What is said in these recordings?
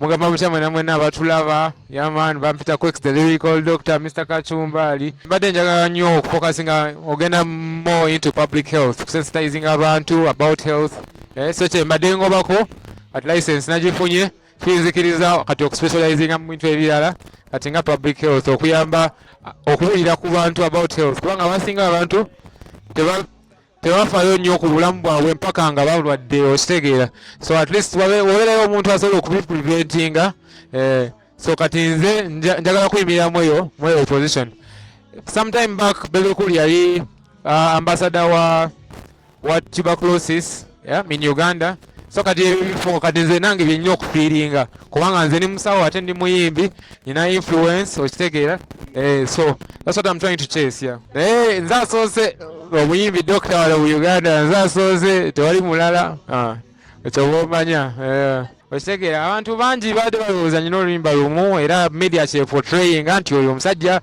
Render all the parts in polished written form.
Mugamba mutya mwena mwena abatulaba? Yeah man, bampita Quicks the lyrical doctor, Mr. Kachumbali. Mbadde njagala nnyo okufocusinga ogenda more into public health, sensitizing abantu about health. So kye mbadde ngobako, kati license nagifunye, kinzikiriza kati okuspecializinga mu bintu ebirala, kati nga public health, okuyamba okubuulira ku bantu about health, kubanga abasinga abantu tebafaayo nnyo ku bulamu bwabwe mpaka nga balwadde, okitegeera? So at least wabeerayo omuntu asobola okubipreventinga. So kati nze njagala kuyimirira mweyo position. Sometime back Bebe Cool yali ambassador wa tuberculosis, yeah, in Uganda. So kati ebifo kati nze nange byenina okufiiringa, kubanga nze ndi musawo ate ndi muyimbi, nina influence, okitegeera? So that's what I'm trying to chase, yeah. Naye nze asoose omuyimbi doctor wano mu Uganda, nze asoose, tewali mulala. Ekyo bwomanya, okitegeera? Abantu bangi badde balowooza nyina oluyimba lumu, era media kyeportrayinga nti oyo omusajja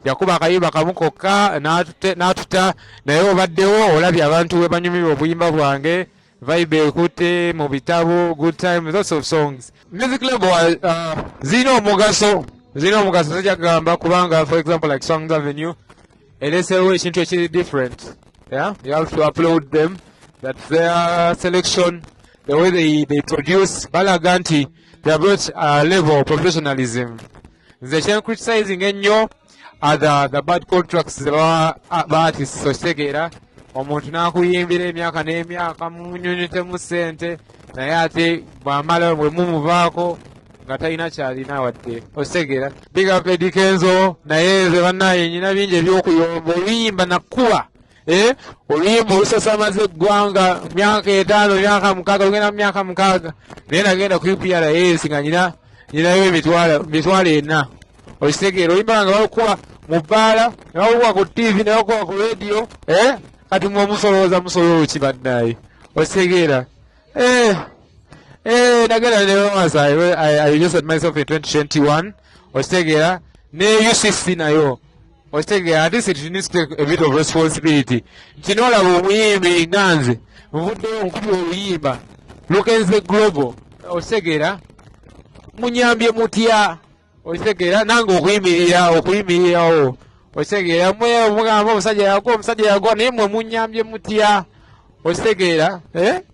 yakuba akayimba kamu kokka n'atuta. Naye obaddewo olabye abantu we banyumirwa obuyimba bwange, vibe ekutte mu bitabo, good time, lots of songs. Music label zirina omugaso, zirina omugaso, sijja kugamba, kubanga for example like Songs Avenue ereseewo ekintu ekiri different. Yeah, you have to applaud them that their selection, the way they produce, balaga nti they have brought a level of professionalism. Nze kyen criticizing ennyo are the bad contracts ze bawa ba artists, okitegeera? Omuntu n'akuyimbira emyaka n'emyaka, munyunyutemu ssente, naye ate bw'amala bwe mumuvaako nga talina kyalina wadde, okitegeera? Big up Eddy Kenzo, naye nze bannaye nyina bingi ebyokuyomba. Oluyimba nakuba, oluyimba olusasamaza eggwanga myaka 5, myaka 6, lugenda mu myaka 6, naye nagenda ku UPRS nga nyinayo 400,000, okitegeera? Oluyimba nga balukuba mu bbaala, ne balukuba ku TV, ne balukuba ku radio. Kati mwe musolooza musolo ki bannaye, okitegeera? Nagenda ne bamasa. I registered myself in 2021, okitegeera? Ne UCC nayo, okitegeera, at least it needs to take a bit of responsibility nti nolaba omuyimbi nga nze nvuddeyo nkubi oluyimba lukenze global, okitegeera? Munyambye mutya, okitegeera? Nange okuyimirirawo, okitegeera? Mwe mugamba omusajja yagwa, omusajja yagwa, naye mwe munyambye mutya, okitegeera?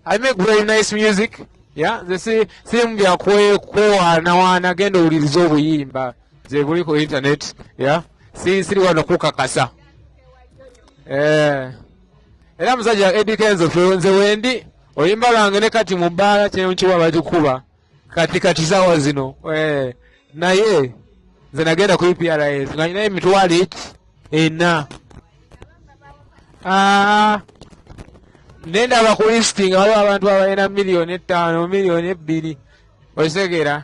I make very nice music, yeah. Nze sirimu bya kwewaanawaana, genda owulirize obuyimba ze buli ku internet, yeah. Siri wano kukakasa. Era musajja Eddy Kenzo, fe nze wendi oluyimba lwange ne kati mu bbaala kyenkiwa bagikuba kati saawa zino. Naye nze nagenda ku UPRS nga nyinayo 400,000. Nendaba ku list nga waliwo abantu abalina 5 miliyoni, 2 miliyoni, okitegeera?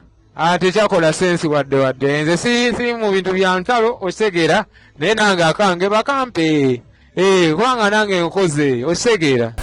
Tekyakola sense wadde. Nze siri mu bintu bya ntalo, okitegeera? Naye nange akange bakampe, kubanga nange nkoze, okitegeera?